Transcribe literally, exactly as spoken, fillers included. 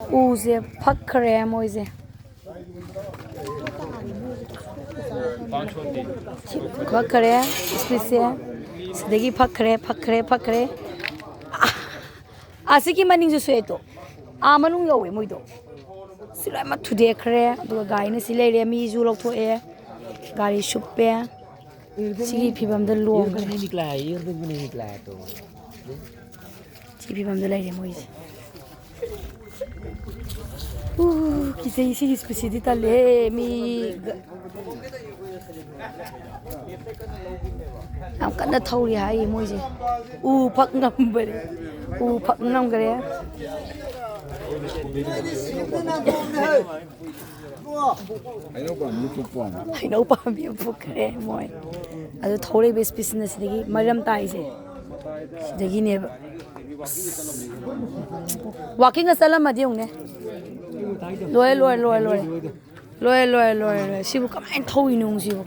ꯎꯁꯦ ꯐꯛꯈ꯭ꯔꯦ ꯃꯣꯏꯁꯦ꯫ ꯐꯛꯈ꯭ꯔꯦ, ꯏꯁꯄꯤꯠꯁꯦ꯫ ꯁꯤꯗꯒꯤ ꯐꯛꯈ꯭ꯔꯦ, ꯐꯛꯈ꯭ꯔꯦ, ꯐꯛꯈ꯭ꯔꯦ꯫ ꯑꯥ, ꯑꯁꯤꯒꯤ ꯃꯅꯤꯡꯁꯨ ꯁꯣꯛꯑꯦ ꯇꯣ꯫ ꯑꯥ, ꯃꯅꯨꯡ ꯌꯧꯋꯦ ꯃꯣꯏꯗꯣ꯫ ꯁꯤ ꯂꯣꯏꯅꯃꯛ ꯊꯨꯗꯦꯛꯈ꯭ꯔꯦ꯫ ꯑꯗꯨꯒ ꯒꯥꯔꯤꯅ ꯁꯤ ꯂꯩꯔꯦ꯫ ꯃꯤꯁꯨ ꯂꯧꯊꯣꯛꯑꯦ꯫ ꯒꯥꯔꯤ ꯁꯨꯞꯄꯦ꯫ ꯁꯤꯒꯤ ꯐꯤꯕꯝꯗ ꯂꯣꯡꯈ꯭ꯔꯦ꯫ ꯁꯤ ꯐꯤꯕꯝꯗ ꯂꯩꯔꯦ ꯃꯣꯏꯁꯦ꯫ ꯎ, ꯀꯤꯖꯩ꯫ ꯁꯤꯒꯤ ꯁ꯭ꯀꯨꯇꯤꯗꯤ ꯇꯜꯂꯦꯍꯦ꯫ ꯃꯤ ꯒ-, ꯌꯥꯝ ꯀꯟꯅ ꯊꯧꯔꯤ ꯍꯥꯏꯌꯦ ꯃꯣꯏꯁꯦ꯫ ꯎ ꯐꯛ ꯉꯝꯕꯅꯦ꯫ ꯎ ꯐꯛ ꯉꯝꯈ꯭ꯔꯦ꯫ ꯍꯩꯅꯧ ꯄꯥꯝꯕꯤ ꯐꯨꯛꯄ ꯋꯥꯅꯤ꯫ ꯍꯩꯅꯧ ꯄꯥꯝꯕꯤ ꯑꯃ ꯐꯨꯛꯈ꯭ꯔꯦ ꯃꯣꯏ꯫ ꯑꯗꯨ ꯊꯧꯔꯛꯏꯕ ꯏꯁꯄꯤꯠꯁꯤꯅ ꯁꯤꯗꯒꯤ ꯃꯔꯝ ꯇꯥꯛꯏꯁꯦ꯫ ꯁꯤꯗꯒꯤꯅꯦꯕ꯫ ꯑꯁ꯫ ꯋꯥꯀꯤꯡꯒ ꯆꯠꯂꯝꯃꯗꯤ ꯌꯦꯡꯉꯨꯅꯦ꯫ ꯂꯣꯏꯔꯦ, ꯂꯣꯏꯔꯦ, ꯂꯣꯏꯔꯦ, ꯂꯣꯏꯔꯦ꯫ ꯂꯣꯏꯔꯦ, ꯂꯣꯏꯔꯦ, ꯂꯣꯏꯔꯦ, ꯂꯣꯏꯔꯦ꯫ ꯁꯤꯕꯨ ꯀꯃꯥꯏꯅ ꯊꯧꯔꯤꯅꯣ ꯁꯤꯕꯨ?